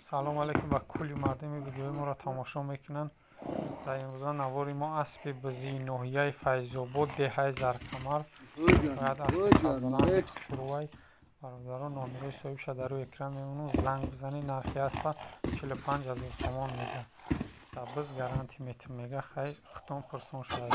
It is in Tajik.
Салом алейкум ба кулли мардуми видеои моро тамошо мекунанд. Дар имрӯза навори мо аспи бизии ноҳияи Файзобод, деҳаи Заркамар. Бояд аспи қадбаланд шурӯъай. Бародарон, номерои соҳибша дар рӯи экран мемонам, занг бизанед. Нархи аспа 45 000 сомон мега. Дар биз гарантия метим мега. Хай, хитон пурсон шуда.